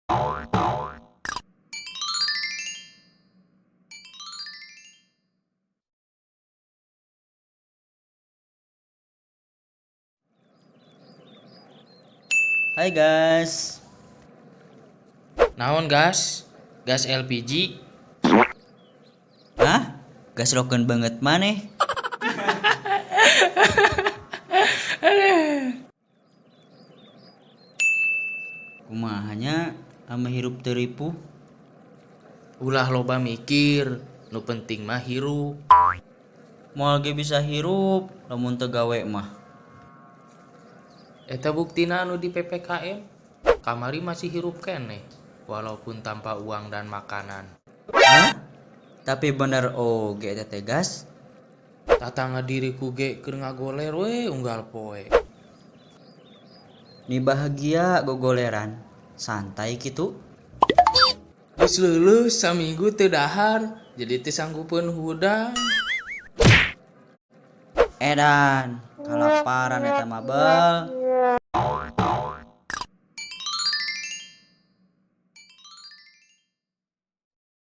Hai guys. Naon gas? Gas LPG? Hah? Gas roken banget maneh. Kumaha nya ame hirup teu ripuh? Ulah loba mikir, nu penting mah hirup. Moal ge bisa hirup lamun teu gawe mah. Eta buktina anu di PPKM, kamari masih hirup keneh walaupun tanpa uang dan makanan. Hah? Tapi bener oge eta teh gas. Tatangga diriku ge keur ngagoler we unggal poe. Ni bahagia gogoleran, santai kitu. Geus leuleus saminggu teu dahar, jadi teu sanggupeun hudang. Edan, kalaparan eta mah bel.